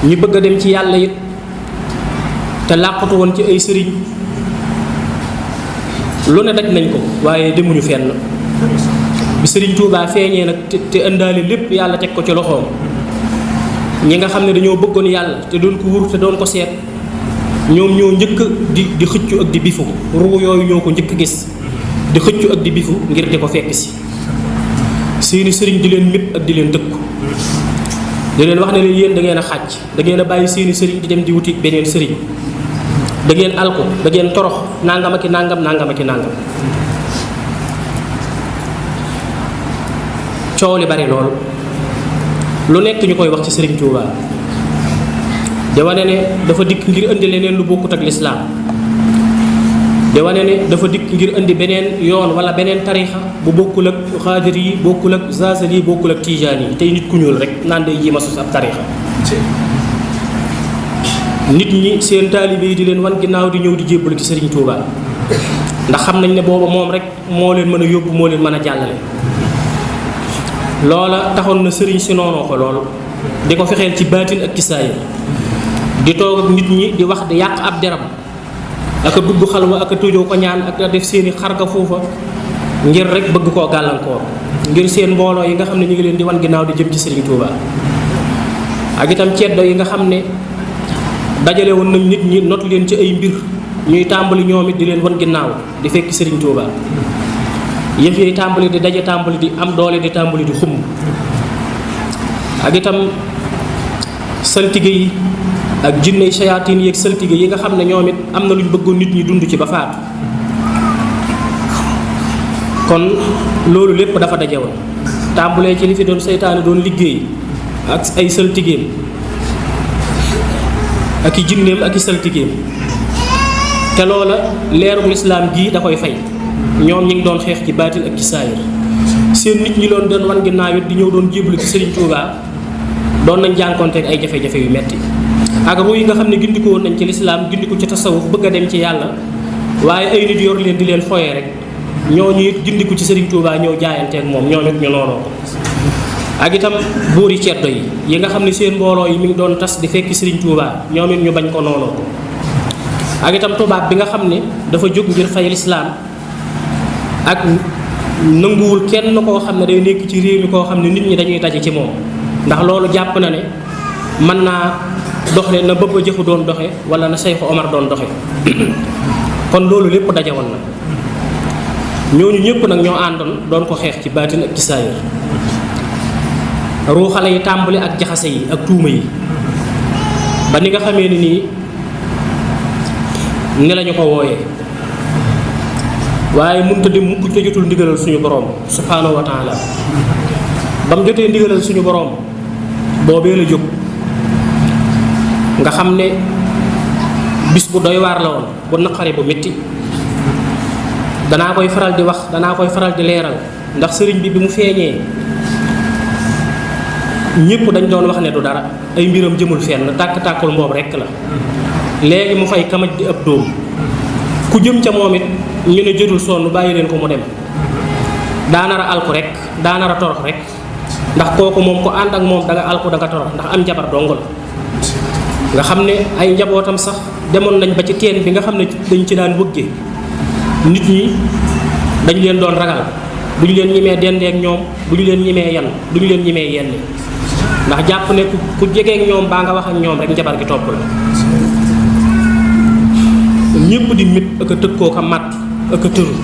ñu bëgg a dem ci yàlla it te làqatu woon ci ay sëriñ lu ne daj nañ ko waaye demuñu fenn bi sëriñ Tuubaa feeñee nag te ëndaale lépp yàlla teg ko ci loxoom ñi nga xam ne dañoo bëggoon yàlla te doon ko wur te doon ko seet ñoom ñoo njëkk di xëccu ak di bifu ruu yooyu ñoo ko njëkk gis di xëccu ak di bifu ngir di ko fekk si seeni sëriñ di leen mépp ak di leen dëkku di leen wax ne leen yéen da ngeen a xàcc da ngeen a bàyyi seeni sëriñ di dem di wuti beneen sëriñ da ngeen alko da ngeen torox nangam ak i nangam nangam ak i nangam coow li bari lool lu nekk ñu koy wax ci sëriñ Tuubaa di wane ne dafa dikk ngir indi leneen lu bokkut ak lislaam di wane ne dafa dikk ngir indi beneen yoon wala beneen tarixa bu bokkul ak xaadir yi bokkul ak zaazali yi bokkul ak tijaan yi tey nit ku ñuul rek naan day jéem a sos ab tarixa nit ñi seen taalibe yi di leen wan ginnaaw di ñëw di jébbalu ci sëriñ Tuubaa ndax xam nañ ne booba moom rek moo leen mën a yóbbu moo leen mën a jàllale loola taxoon na sëriñ si noonoo ko lool di ko fexeel ci baatin ak ci saayir di toog ak nit ñi di wax di yàq ab deram aka dugg xalwa aka tëjoo ko ñaan ak def seeni xarga foofa ngir rek bëgg koo gàllankoor ngir seen mbooloo yi nga xam ne ñu ngi leen di wan ginnaaw di jëm ci sëriñ Tuubaa ak itam ceddo yi nga xam ne dajale woon nañ nit ñi not leen ci ay mbir ñuy tàmbali ñoom it di leen wan ginnaaw di fekk sëriñ Tuubaa yëf yi tàmbali di daje tàmbali di am doole di tàmbali di xumb ak itam saltige yi ak jinne sayaatiin yi ak saltige yi nga xam ne ñoom it am na lu ñu bëggoon nit ñi dund ci ba faatu kon loolu lépp dafa daje woon tàmbulee ci li fi doon seytaane doon liggéey ak ay saltigeem ak i jinneem ak i saltigeem te loola leerug lislaam gii da koy fay ñoom ñi ngi doon xeex ci baatin ak ci saayir seen nit ñi loon doon wan ginnaaw it di ñëw doon jébbalu ci Sëriñ Tuubaa doon nañ jànkonteeg ay jafe-jafe yu metti ak ruu yi nga xam ne gindiko woon nañ ci lislaam gindiku ci tasawuf bëgg a dem ci yàlla waaye ay nit yor leen di leen foyee rek ñooñu it gindiku ci Sëriñ Tuubaa ñëw jaayanteeg moom ñoom it ñu noonoo ko ak itam buuri ceddo yi nga xam ne seen mbooloo yi mi ngi doon tas di fekki Sëriñ Tuubaa ñoom it ñu bañ ko noonoo ko ak itam tubaab bi nga xam ne dafa jóg ngir fay lislaam ak nanguwul kenn koo xam ne day nekk ci réew mi koo xam ne nit ñi dañuy daje ci moom ndax loolu jàpp na ne mën naa doxe na Baba Jaxu doon doxe wala na Seexu Omar doon doxe kon loolu lépp daje woon na ñooñu ñëpp nag ñoo àndoon doon ko xeex ci baatin ak ci saayir ruuxale yi tàmbali ak jaxase yi ak tuuma yi ba ni nga xamee ni nii ni lañu ko wooyee waaye mënut a dem mukk te jotul ndigalal suñu borom subhaanahu wa taala ba mu jotee ndigalal suñu borom boobee la jóg nga xam ne bis bu doy waar la woon bu naqari bu métti danaa koy faral di wax danaa koy faral di leeral ndax sëriñ bi mu feeñee ñëpp dañ doon wax ne du dara ay mbiram jëmul fenn tàkk-tàkkul mboob rekk la léegi mu fay kamaj di ab dóom ku jëm ca moom it ñu ne jëtul sonn bàyyi leen ko mu dem daanara alku rek daanara torox rek ndax kooku moom ko ànd ak moom da nga alku da nga torox ndax am jabar dong la nga xam ne ay njabootam sax demoon nañ ba ci teen bi nga xam ne dañ ci daan wëgge nit ñi dañ leen doon ragal duñ leen ñimee dendeek ñoom duñ leen ñimee yan duñ leen ñimee yenn ndax jàpp ne ku jegeek ñoom baa nga wax ak ñoom rek njabar gi topp la ñépp di mit ak a tëkkoo ko matt ak a tëru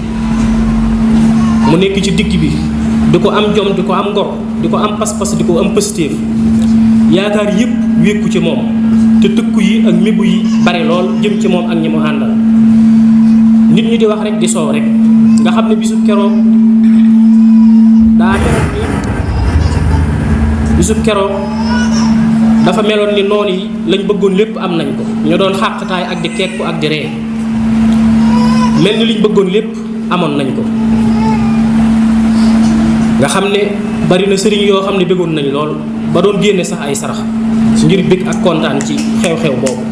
mu nekk ci digg bi di ko am jom di ko am ngor di ko am pas-pas di ko am positif yaakaar yépp wékku ci moom te tëkku yi ak mébu yi bari lool jëm ci moom ak ñi mu àndal nit ñi di wax rek di soow rek nga xam ne bisub keroog dafa meloon ni noon yi lañ bëggoon lépp am nañ ko ñu doon xàqtaay ak di kekku ak di ree mel ni liñ bëggoon lépp amoon nañ ko nga xam ne bari na sëriñ yoo xam ne bëggoon nañ lool ba doon génne sax ay sarax ngir bëgg ak kontaan ci xew-xew boobu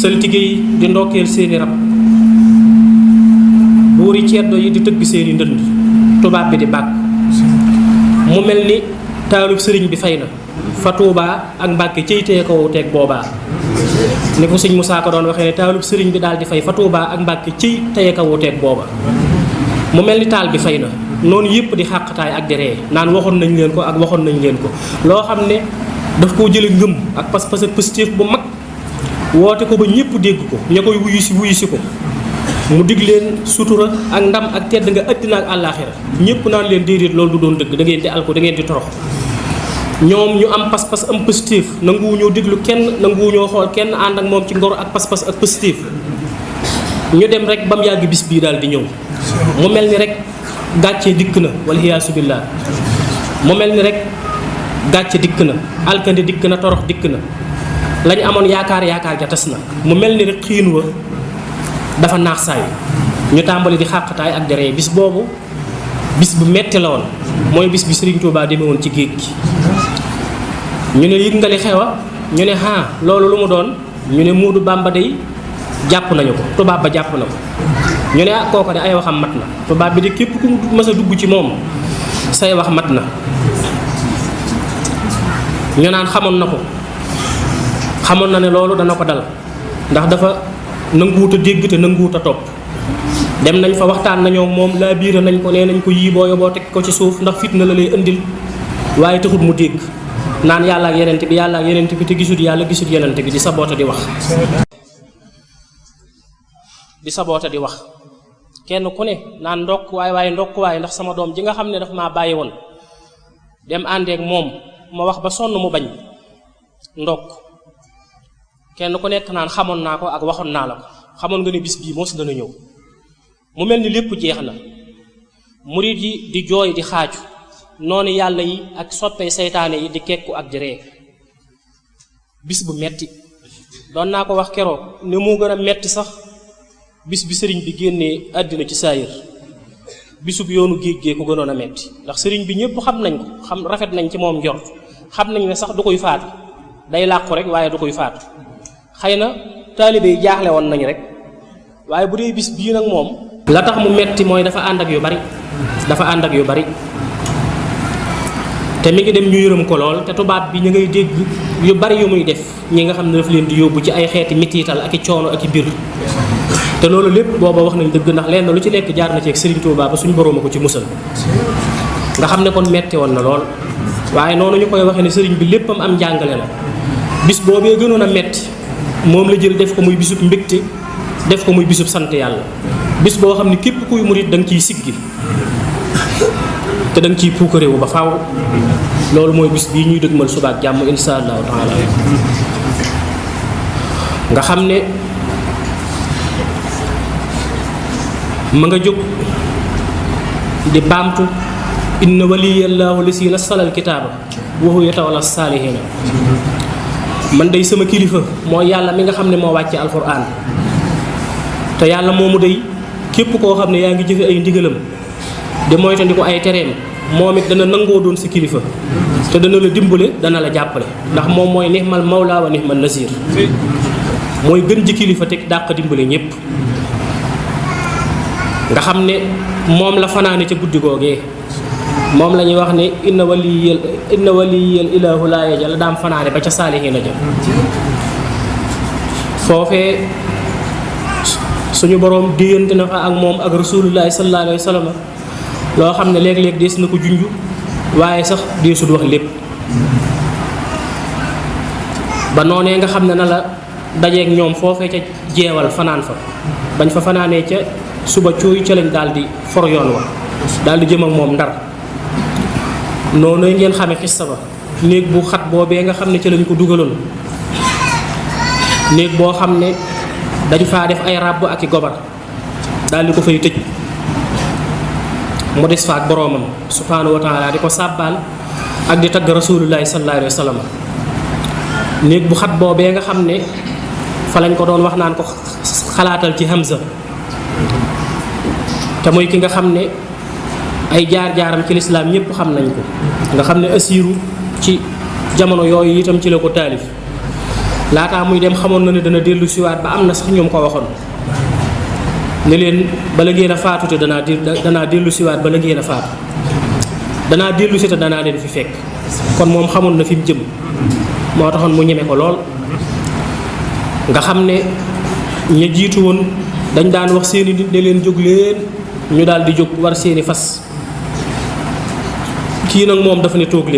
saltige yi di ndokkeel seeni rab buuri ceddo yi di tëgg seeni ndënd tubaab bi di bàkk mu mel ni taalub sëriñ bi fay na fa Tuubaa ak Mbàkke ceytee ko wuteeg boobaa ni ko sëñ Musaa Ka doon waxee ne taalub sëriñ bi daal di fay fa Tuubaa ak Mbàkke ciy teye ko wuteeg booba mu mel ni taal bi fay na noonu yëpp di xàqtaay ak di ree naan waxoon nañ leen ko ak waxoon nañ leen ko loo xam ne daf koo jële ngëm ak pas-pas ak positif bu mag woote ko ba ñëpp dégg ko ña koy wuyu si ko mu dig leen sutura ak ndam ak tedd nga àddina ak àllaaxira ñëpp naan leen déedéet loolu du doon dëgg da ngeen di alko da ngeen di torox ñoom ñu am pas-pas am positif nanguwuñoo déglu kenn nanguwuñoo xool kenn ànd ak moom ci ngor ak pas-pas ak positif ñu dem rek ba mu yàgg bis bii daal di ñëw mu mel ni rek gàcce dikk na wala xiyaasu billaah mu mel ni rek gàcce dikk na alkande dikk na torox dikk na lañ amoon yaakaar ja tas na mu mel ni rek xiin wa dafa naax saay ñu tàmbali di xàqtaay ak deree bis boobu bis bu metti la woon mooy bis bi Serigne Touba demee woon ci géej gi ñu ne yëg nga li xewa ñu ne loolu lu mu doon ñu ne Moodu Bamba day jàpp nañu ko tubaab ba jàpp na ko ñu ne kooko de ay waxam mat na tubaab bi de képp ku mës a dugg ci moom say wax mat na ñu naan xamoon na ko xamoon na ne loolu dana ko dal ndax dafa nanguwut a dégg te nanguwut a topp dem nañ fa waxtaan nañoo moom laa biira nañ ko nee nañ ko yii boo teg ko ci suuf ndax fitna la lay indil waaye taxut mu dégg naan yàlla ak yenent bi te gisut yàlla gisut yenent bi di saboota di wax kenn ku ne naan ndokk waaye ndax sama doom ji nga xam ne daf maa bàyyi woon dem àndeek moom ma wax ba sonn mu bañ ndokk kenn ku nekk naan xamoon naa ko ak waxoon naa la ko xamoon nga ne bis bii mos dana ñëw mu mel ni lépp jeex na murid yi di jooy di xaaju noonu yàlla yi ak soppee seytaane yi di kekku ak di ree bis bu metti doon naa ko wax keroog ne moo gën a metti sax bis bi sëriñ bi génnee àddina ci saayir bisub yoonu géej gee ko gënoon a metti ndax sëriñ bi ñëpp xam nañ ko xam rafet nañ ci moom njort xam nañ ne sax du koy faatu day làqu rek waaye du koy faatu xëy na taalibe yi jaaxle woon nañ rek waaye bu dee bis bii nag moom la tax mu metti mooy dafa ànd ak yu bari te mi ngi dem ñu yërëm ko lool te tubaab bi ñu ngay dégg yu bari yu muy def ñi nga xam ne daf leen di yóbbu ci ay xeeti mitiital ak i coono ak i biir te loolu lépp booba wax nañ dëgg ndax lenn lu ci nekk jaar na ci ak Serigne Touba ba suñu borooma ko ci musal nga xam ne kon metti woon na lool waaye noonu ñu koy waxee ne sëriñ bi léppam am njàngale la bis boobee gënoon a metti moom la jël def ko muy bisub mbégte def ko muy bisub sant yàlla bis boo xam ne képp kuy murit da nga ciy siggi te da nga ciy puukarewu ba faaw loolu mooy bis bii ñuy dëgmal suba ak jàmm insha allahu taala nga xam ne ma nga jóg di baamtu inna waliyallahu lasi nazzala alkitaaba wa huwa yatawalla saalihiina man day sama kilifa mooy yàlla mi nga xam ne moo wàcce alxuraan te yàlla moomu day képp koo xam ne yaa ngi jëfe ay ndigalam di moytandiku ay tereem moom it dana nangoo doon si kilifa te dana la dimbale dana la jàppale ndax moom mooy nihmal mawla wa nihmal nasir mooy gën ji kilifa te dàq dimbale ñépp nga xam ne moom la fanaane ca guddi googee moom la ñuy wax ne inna waliyal ilaahu laa yajal daam fanaane ba ca saalihiina ja foofee suñu boroom déyante na fa ak moom ak rasulullahi sallallahu alayhi wa sallam loo xam ne léeg-léeg dees na ko junj waaye sax deesut wax lépp ba noonee nga xam ne na la dajeeg ñoom foofee ca jeewal fanaan fa bañ fa fanaanee ca suba cooy ca lañ daal di for yoon wa daal di jëm ak moom ndar noonu ngeen xame xissa ba néeg bu xat boobee nga xam ne ca lañ ko dugaloon néeg boo xam ne dañ faa def ay ràbb ak i gobar daal di ko fay tëj mu des fa ak boroomam subhaanahu wa taala di ko sàbbaal ak di tagg rasulullahi sallallahu alayhi wa sallam néeg bu xat boobee nga xam ne fa lañ ko doon wax naan ko xalaatal ci Hamza te mooy ki nga xam ne ay jaar-jaaram ci lislaam ñëpp xam nañ ko nga xam ne asiiru ci jamono yooyu itam ci la ko taalif laataa muy dem xamoon na ne dana dellu siwaat ba am na sax ñoom ko waxoon ne leen bala ngeen a faatu te danaa dellu siwaat bala ngeen a faatu danaa dellu si te danaa leen fi fekk kon moom xamoon na fi mu jëm moo taxoon mu ñeme ko lool nga xam ne ña jiitu woon dañ daan wax seeni nit ne leen jóg leen ñu daal di jóg war seeni fas kii nag moom dafa ne toog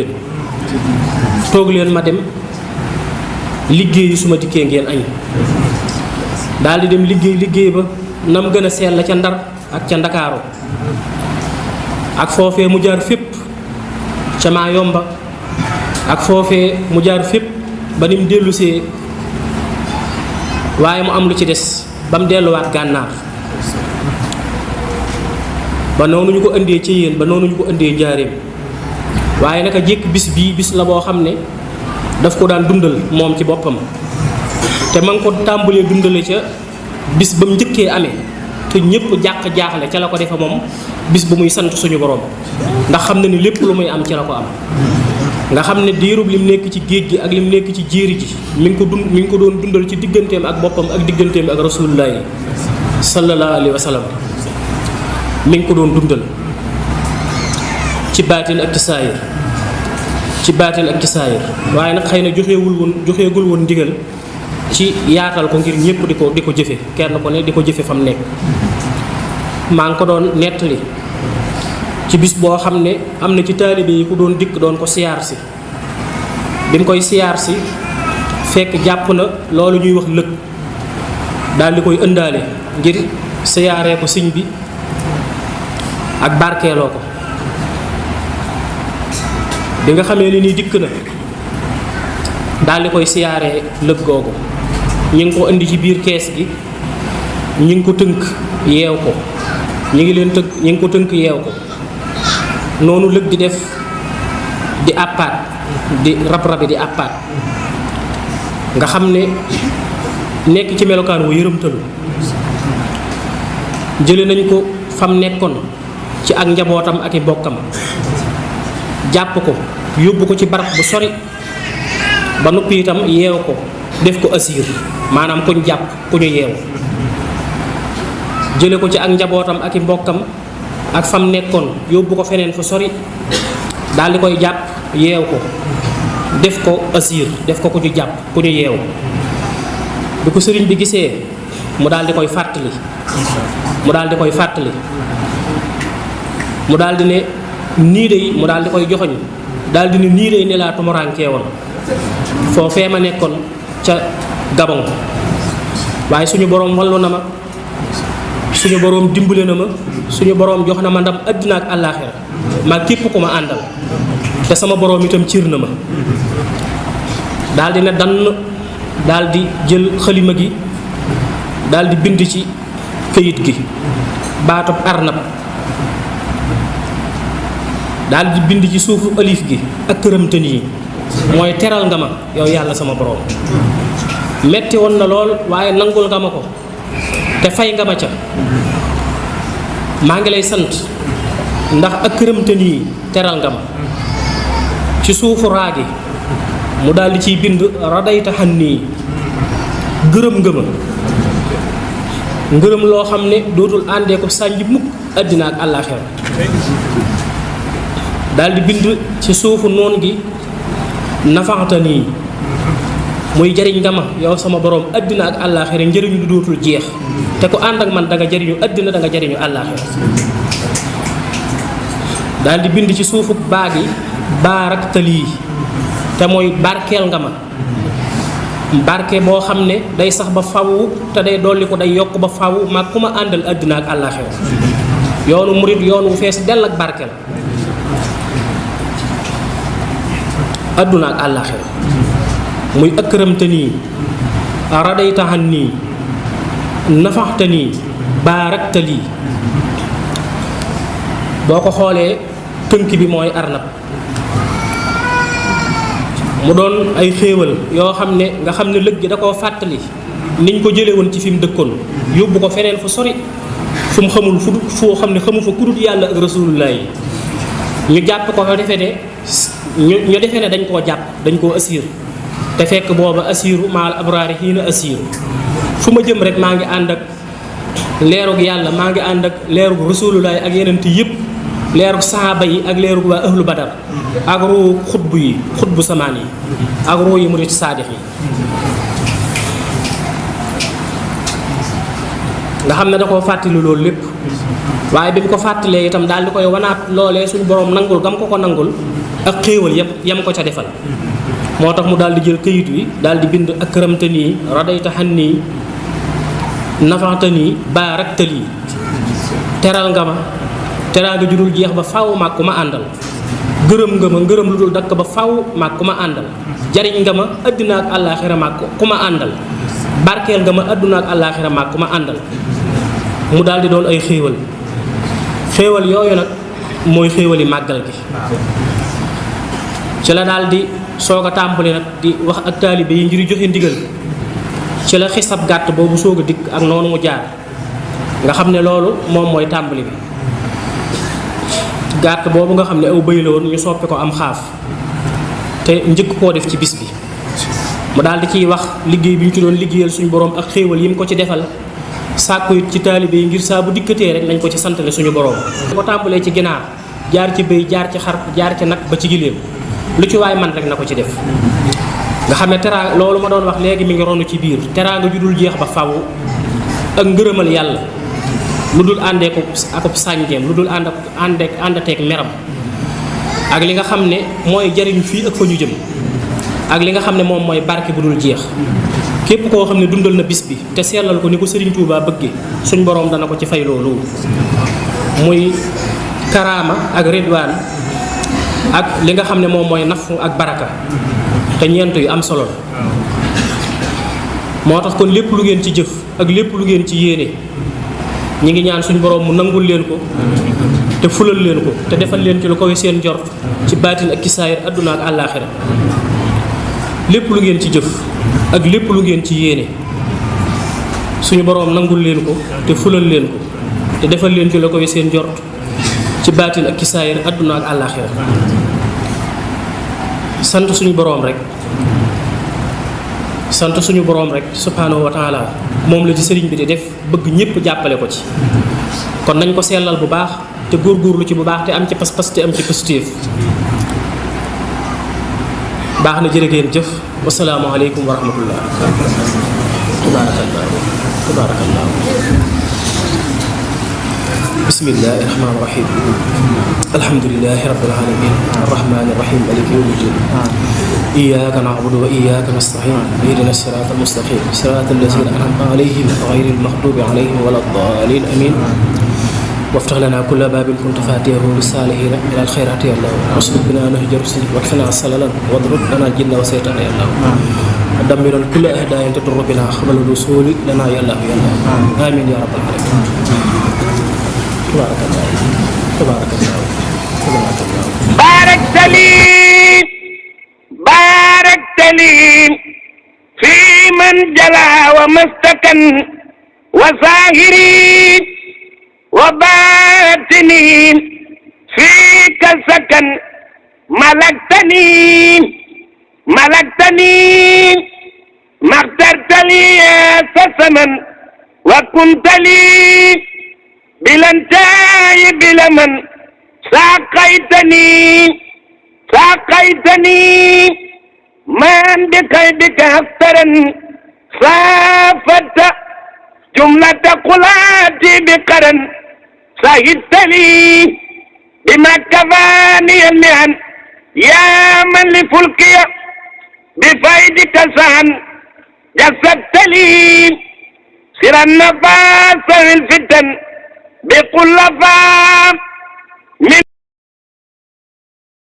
leen ma dem liggéeyi su ma dikkee ngeen añ daal di dem liggéey ba nam gën a sell la ca Ndar ak ca Ndakaaru ak foofee mu jaar fépp ca Mayomba ak foofee mu jaar fépp ba ni mu dellusee waaye mu am lu ci des ba mu delluwaat gànnaar ba noonu ñu ko indee ci yéen ba noonu ñu ko indee njaareem waaye naka jékk bis bii bis la boo xam ne daf ko daan dundal moom ci boppam te ma ngi ko tàmbalee dundale ca bis ba mu njëkkee amee te ñëpp jaaxle ca la ko defe moom bis bu muy sant suñu borom ndax xam na ni lépp lu muy am ci la ko am nga xam ne diirub lim nekk ci géej gi ak lim nekk ci jéeri ji mi ngi ko doon dundal ci digganteem ak boppam ak digganteem ak rasulullaahi sallallahu alayhi wa sallam mi ngi ko doon dundal ci baatin ak ci saayir waaye nag xëy na joxeegul woon ndigal ci yaatal ko ngir ñëpp di ko jëfe kenn ko ne di ko jëfe fam nekk maa ngi ko doon nettali ci bis boo xam ne am na ci taalibe yi ku doon dikk doon ko siyaar si bi mu koy siyaar si fekk jàpp na loolu ñuy wax lëg daal di koy ëndaale ngir siyaaree ko sëñ bi ak barkeeloo ko bi nga xamee ni nii dikk na daal di koy siyaaree lëg googu ñi ngi ko indi ci biir kees gi ñi ngi ko tënk yeew ko ñi ngi ko tënk yeew ko noonu lëg di def di àppaat di rab-rabi di àppaat nga xam ne nekk ci melokaan wu yërëmtalu jële nañ ko fam nekkoon ci ak njabootam ak i bokkam jàpp ko yóbbu ko ci barab bu sori ba noppi itam yeew ko def ko asiir maanaam kuñ jàpp ku ñu yeew jële ko ci ak njabootam ak i mbokkam ak fam nekkoon yóbbu ko feneen fu sori daal di koy jàpp yeew ko def ko asiir def ko ku ñu jàpp ku ñu yeew bi ko sëriñ bi gisee mu daal di koy fàttali mu daal di ne nii de mu daal di koy joxoñ daal di ne nii de ne laa tumuraankee woon foofee ma nekkoon ca Gabon waaye suñu boroom wallu na ma suñu boroom dimbale na ma suñu boroom jox na ma ndam àddina ak àllaaxira maa képp ku ma àndal te sama boroom itam ciir na ma daal di ne dann daal di jël xalima gi daal di bind ci këyit gi baatub arnab daal di bind ci suufu alif gi ak këramtën yi mooy teral nga ma yow yàlla sama boroom metti woon na lool waaye nangul nga ma ko te fay nga ma ca maa ngi lay sant ndax ak këramtën yi teral nga ma ci suufu raagi mu daal di ciy bind radayta xan nii gërëm nga ma ngërëm loo xam ne dootul àndee ko sànji mukk àddina ak àllaaxira daal di bind ci suufu noon gi nafaxta nii muy jariñ nga ma yow sama borom àddina ak àllaaxira njëriñu du dootul jeex te ku ànd ak man da nga jariñu àddina da nga jariñu àllaaxira daal di bind ci suufu baag yi baarak talii te mooy barkeel nga ma barke boo xam ne day sax ba faw te day dolli ko day yokk ba faw mag ku ma àndal àddina ak àllaaxira yoonu murit yoon wu fees dell ak barke la àdduna ak àllaaxira muy ëkkëramte nii radaytaxan nii nafaxta nii baarakta lii boo ko xoolee tënk bi mooy arnab mu doon ay xéewal yoo xam ne nga xam ne lëg gi da koo fàttali niñ ko jële woon ci fi mu dëkkoon yóbbu ko feneen fu sori fu mu xamul foo xam ne xamu fa kudut yàlla ak rasulullah yi ñu jàpp ko defee ne ñu defee ne dañ koo jàpp dañ koo asiir te fekk booba asiiru maal abraari xiina asiiru fu ma jëm rek maa ngi ànd ak leerug yàlla maa ngi ànd ak leerug rasulullah ak yeneen yëpp leerug saaba yi ak leerug waa ahlu badar ak ruu xutbu yi xutbu samaan yi ak ruu yi murit saadix yi nga xam ne da koo fàttali loolu lépp waaye bi mu ko fàttalee itam daal di koy wanaat loolee suñu borom nangul gam ko nangul ak xéewal yépp yam ko ca defal moo tax mu daal di jël këyit wi daal di bind akramta nii radayta xan nii nafaxta nii baarakta lii teral nga ma teraa nga jurul jeex ba faw maag ku ma àndal gërëm nga ma ngërëm lu dul dakk ba faw maag ku ma àndal jariñ nga ma àddina ak àllaaxira maag ku ma àndal barkeel nga ma àdduna ak àllaaxira maag ku ma àndal mu daal di doon ay xéewal xéewal yooyu nag mooy xéewali màggal gi ci la daal di soog a tàmbali nag di wax ak taalibe yi ngir joxe ndigal ci la xisab gàtt boobu soog a dikk ak noonu mu jaar nga xam ne loolu moom mooy tàmbali bi gàtt boobu nga xam ne aw bëy la woon ñu soppi ko am xaaf te njëkk koo def ci bis bi mu daal di ciy wax liggéey bi ñu ci doon liggéeyal suñu borom ak xéewal yi mu ko ci defal sàkku it ci taalibe yi ngir saa bu dikkatee rek nañ ko ci santale suñu borom. ko tàmbalee ci ginaar jaar ci bëy jaar ci xar jaar ci nag ba ci giléem lu ci waay man rek na ko ci def nga xam ne teraa loolu ma doon wax léegi mi ngi ronu ci biir teraanga ju dul jeex ba faw ak ngërëmal yàlla lu dul àndee ko akub sànjeem lu dul àndateeg meram ak li nga xam ne mooy jariñ fii ak fa ñu jëm ak li nga xam ne moom mooy barke bu dul jeex képp koo xam ne dundal na bis bi te sellal ko ni ko Serigne Touba bëggee suñ boroom dana ko ci fay loolu muy karaama ak ridwaan ak li nga xam ne moom mooy nafu ak baraka te ñeent yu am solo la moo tax kon lépp lu ngeen ci jëf ak lépp lu ngeen ci yéene ñi ngi ñaan suñu boroom mu nangul leen ko te fulal leen ko te defal leen ci lu koy seen njort ci baatin ak ci saayir àdduna ak àllaaxira lépp lu ngeen ci jëf ak lépp lu ngeen ci yéene suñu boroom nangul leen ko te fulal leen ko te defal leen ci lu koy seen njort ci baatin ak ci saayir àdduna ak àllaaxira sant suñu boroom rek subhaanahu wa taala moom la ci sëriñ bi di def bëgg ñépp jàppale ko ci kon nañ ko sellal bu baax te góorgóorlu ci bu baax te am ci pas-pas te am ci positif baax na jërë ngeen jëf wasalaamu aleykum wa rahmatullah tabaarakallah bismillahi rahmaani rahim alhamdulillahi rabbil alamin arrahmani rahim maliki yawmi ddin iyyaka na'budu wa iyyaka nasta'in ihdina siratal mustaqim siratal lazina an'amta alayhim ghayril maghdubi alayhim waladdallin amin وافتح لنا كل باب كنت فاتحه للصالحين الى الخيرات يا الله واسلك بنا نهج رسلك واكفنا السلل واضرب لنا الجن والشيطان يا الله ودمر كل اعداء تضر بنا قبل الوصول لنا يا الله يا الله امين يا رب العالمين تبارك الله تبارك الله تبارك الله باركت لي في من جلا ومستكن وساهري وباطني فيك سكن ملكتني ما اخترت لي سسما وكنت لي بلا انتهاء بلا من ساقيتني من بقلبك أفترا صافت جملة قلاتي بقرن سهدت لي بما كفاني المهن يا من لفلكي بفيدك سهن جسدت لي سر النفاس والفتن بكل فام